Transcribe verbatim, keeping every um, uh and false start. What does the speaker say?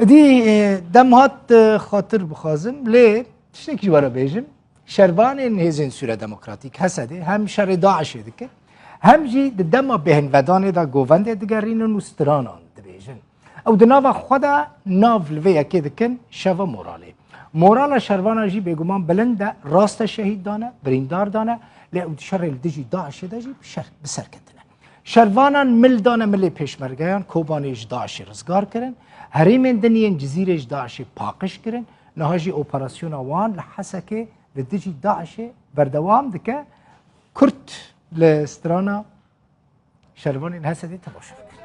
Îdî e, dem hat e, xatir bixwazim, lê tiştekî ji we re bêjim. Şervanên Hêzên Sûriya Demokratîk, H S D, hem şerê DAIŞê dikin, hem jî di dema bêhnvedanê de govendê digerînin û stranan dibêjin. Ew di nava xwe de nav li vê yekê dikin şeva moralê. Morala şervana jî bêguman bilind e, raste şehîd dane, birîndar dane, lê ew di şerê li dijî DAIŞê de jî bi şer, bi ser ketine. Şervanan mil dane milê pêşmergeyan, Kobanê ji DAIŞê rizgar kirin. Herêmên din yên Cizîrê ji DAIŞê paqij kirin. Niha jî operasyona wan li Hesekê li dijî DAIŞê berdewam dike. Kurt li strana şervanên Hesedê temaşe bikin.